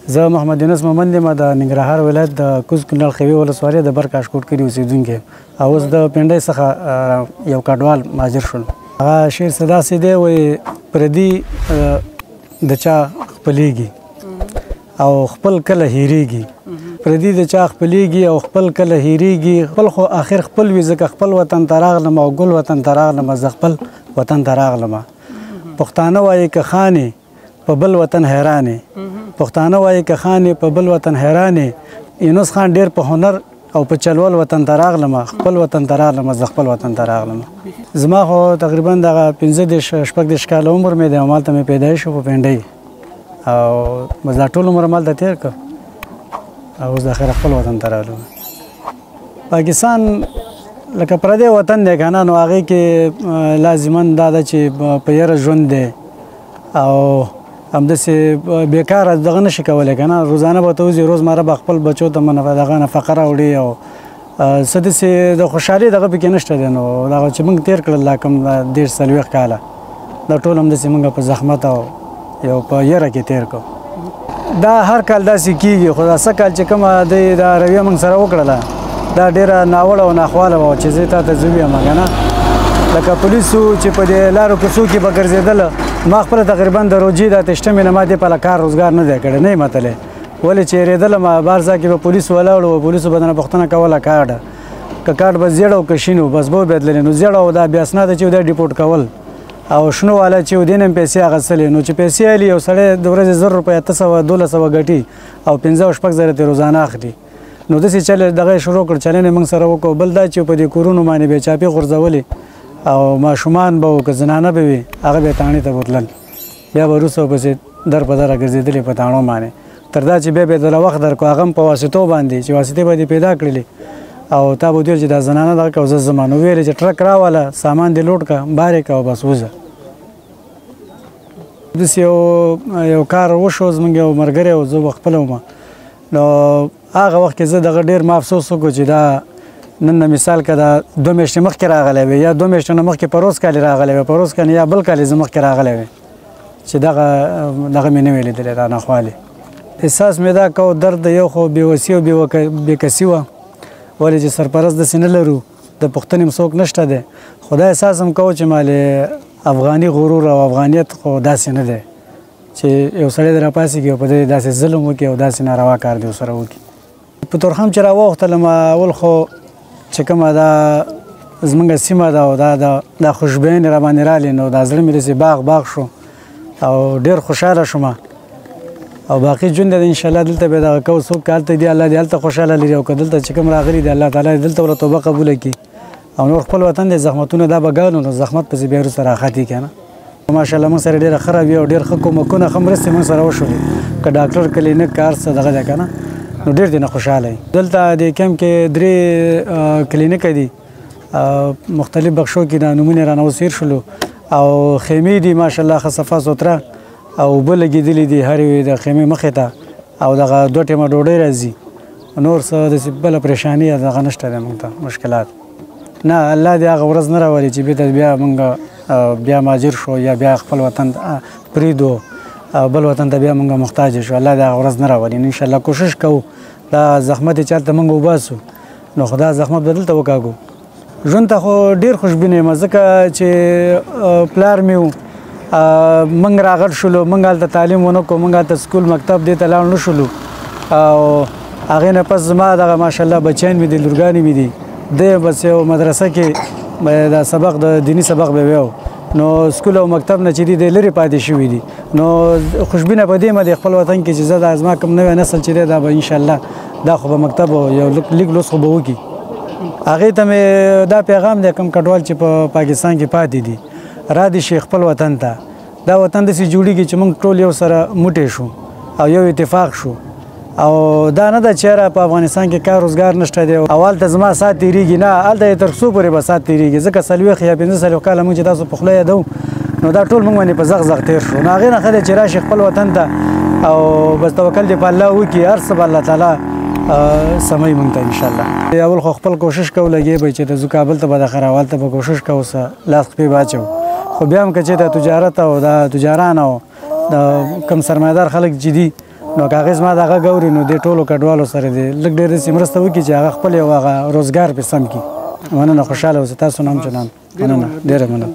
زه محمد یونس مومند یم، د ننګرهار ولایت د کوز کونړ خیوې ولسوالۍ د بر کاشکوټ کلي اوسېدونکی او اوس د پنډۍ څخه یو کډوال مهاجر شول. هغه شعر څه داسې دی، وایي پردي د چا خپلېږي او خپل کله هېرېږي، پردي د چا خپلېږي او خپل کله هېرېږي، خپل خو آخر خپل وي، ځکه خپل وطن ته راغلم او ګل وطن ته راغلم، زه خپل وطن ته راغلم. پښتانه وایي که خان یې په بل وطن حیران یې، پښتانه وایي که خان یې په بل وطن حیران یې، یونس خان ډېر په هنر او په چلول وطن ته راغلم، خپل وطن ته راغلم، زه خپل وطن ته راغلم. زما خو تقریبا دغه 35 36 کاله عمر مې دی، همالته مې پیدایش شو په پنډۍ او بس دا ټول عمر همالته تېر کړ او اوس د اخره خپل وطن ته راغلم. پاکستان لکه پردی وطن دی که نه، نو هغې کې لازما دا ده چې په یره ژوند دی او همداسې بېکاره دغه نه شي کولی که نه، روزانه به ته وځي، روزمره به خپل بچو ته دغه نفقه راوړي او څه داسې د خوشحالۍ دغه پکې نشته دی. نو دغه چې موږ تېر کړل دا کوم 30 40 کاله، دا ټول همداسې موږ په زحمت او یو په یره کې تېر کړو. دا هر کال داسې کېږي، خو دا سږ کال چې کومه دی دا رویه موږ سره وکړله دا ډېره ناوړه او ناخواله وه چې زه تا ته زه ویم که نه، لکه پولیسو چې په دې لارو کوڅو کې به ګرځېدل، ما خپله تقریبا د روجې د 28مې نه ما دې پله کار روزګار نه دی کړی، نه یم تللی، ولې چې یېرېدلم بهر ځای کې به پولیس ولاړ و، پولیسو به درنه پوښتنه کوله کارډ، که کارډ به زیړ او که شین و بس به بدللې، نو زیړ او دا بې اسناده چې دی ډیپورټ کول او شنو والا چې و دې نه هم پیسې اخیستلې، نو چې پیسې اخلي یو سړی د ورځې 1000 روپۍ 800 1200 ګټي او 5 او 6 زره ترې روزانه اخلي. نو داسې چل دغه یې شروع کړ، چلن یې موږ سره وکړو. بل دا چې په دې کورونو باندې به یې چاپې غورځولې او ماشومان به وو که زنانه به وي، هغه به یې تاڼې ته بوتلل، بیا به وروسته پسې در په دره ګرځېدلې په تاڼو باندې، تر دا چې بیا به یې دله وخت درکړو، هغه هم په واسطو باندې چې واسطې به دې پیدا کړلې او تا به ویل چې دا زنانه دغه که او زه ځم، نو ویل چې ټرک راوله، سامان دې لوډ که، بار یې که او بس وځه. داسې یو کار وشو، زموږ یو ملګری و، زه به خپله وم، نو هغه وخت کې زه دغه ډېر ما افسوس وکړو چې دا نن نه مثال که دا 2 میاشتې مخکې راغلی وي یا 2 میاشتې نه مخکې پروس کال راغلی وي، پروس کال یا بل کال زه مخکې راغلی وي چې دغه مې نه وی لیدلی. دا ناخوالې احساس مې دا کو، درد یو خو بېوسي او بېکسي وه، ولې چې سرپرست داسې نه لرو، د پوښتنې هم څوک نشته دی، خو دا احساس هم کوو چې مالې افغاني غرور او افغانیت خو داسې نه دی چې یو سړی دې راپاڅېږي او په دې داسې ظلم وکړي او داسې ناروا کار دې ورسره وکړي. په تورخم چې راوختلم اول خو چې کومه دا زمونږ سیمه ده او دا خوشبینې را باندې رالې، نو دا زړه مې داسې باغ باغ شو او ډېر خوشحاله شوم او باقي ژوند دی انشاءالله دلته به دغه کو څوک که هلته دي الله دې هلته خوشحاله لري او که دلته چې کوم راغلي دي الله تعالی دې دلته ورته توبه قبوله کړي او نور خپل وطن دی، زحمتونه دا به ګالو، نو زحمت پسې بیا وروسته راحت وي که نه. ماشاءالله موږ سره ډېره ښه رویه او ډېر ښه کومکونه ښه مرستې موږ سره وشولې، که ډاکټر کلینک که هر څه دغه دی که نه، نو ډېر دې نه خوشحاله یم. دلته د کمپ کې 3 کلینکه دي، مختلف بخشو کې دا نومونه رانه اوس هېر شولو او خیمې دي ماشاءالله ښه صفا سوتره او اوبه لګېدلې دي هرې د خیمې مخې ته او دغه 2 ټیمه ډوډۍ راځي، نور څه داسې بله پریشاني دغه نشته دی موږ ته مشکلات نه. الله دې هغه ورځ نه راولي چې بېرته بیا موږ بیا مهاجر شو یا بیا خپل وطن پرېږدو او بل وطن ته بیا موږ محتاج شو، الله دې هغه ورځ نه راولي. نو انشاءالله کوشش کوو دا زحمت چې هلته موږ وباسو نو خدا زحمت به دلته وکاږو. ژوند ته خو ډېر خوشبینه یم، ځکه چې پلار مې و، موږ راغټ شولو، موږ هلته تعلیم ونه کړو، موږ هلته سکول مکتب دې ته لاړ نه شولو او هغې نه پس زما دغه ماشاءالله بچیان مې دي، لورګانې مې دي، دی بس یو مدرسه کې دا سبق د دیني سبق به ویو، نو سکول او مکتب نه چې دي دی لرې پاتې شوي دي. نو خوشبینه په دې مه دی خپل وطن کې چې زه دا زما کوم نوی نسل چې دی دا به انشاءالله دا خو به مکتب یو لیک لوست خو به وکړي. هغې ته مې دا پیغام دی کوم کډوال چې په پاکستان کې پاتې دي را دې شي خپل وطن ته، دا وطن داسې جوړېږي چې موږ ټول یو سره موټی شو او یو اتفاق شو او دا نه ده چې یاره په افغانستان کې کار روزګار نشته دی او هلته زما سات تېرېږي، نه، هلته یې تر څو پورې به سات تېرېږي، ځکه 40 یا 45 کاله موږ چې تاسو په خوله یادوو نو دا ټول موږ باندې په زغ زغ تېر شو. نو هغې نه ښه دی چې راشي خپل وطن ته او بس توکل دې په الله وکړي، هر څه به الله تعالی سموي موږ ته انشاءالله. اول خو خپل کوشش کوو لګې به چې د ځو کابل ته به د خراوال ته به کوشش کوو څه لاس خپې به اچوو، خو بیا هم که چېرته تجارت او دا تجاران او د کم سرمایهدار خلک چې دي نو که هغې زما دغه ګوري نو دې ټولو کډوالو سره دې لږ ډېر داسې مرسته وکړي چې هغه خپل یو هغه روزګار پې سم کړي. مننه، خوشحاله اوسئ. تاسو نه هم جنان مننه، ډېره مننه.